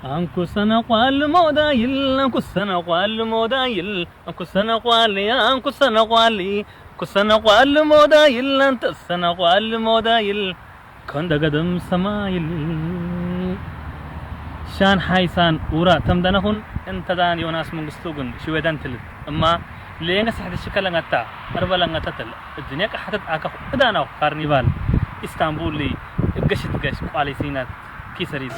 ኣንኩሰነቋል ሞዳይል ኣንኩሰነቋል ሞዳይል ኣንኩሰነቋል ኣንኩሰነቋል ኩሰነቋል ሞዳይል ኣንተሰነቋል ሞዳይል ኮንደገደም ሰማይል ሻን ሓይሳን ኡራ ተምደነኹን እንተዳን ዮናስ መንግስቱ ግን ሽወደን ትልት እማ ሌንገ ስሕት ሽከለንገታ ኣርበለንገተትል እድኔ ቀሓተት ኣከኹ እዳናው ካርኒቫል ኢስታንቡል እገሽትገሽ ቋሊሲነት ኪሰሪት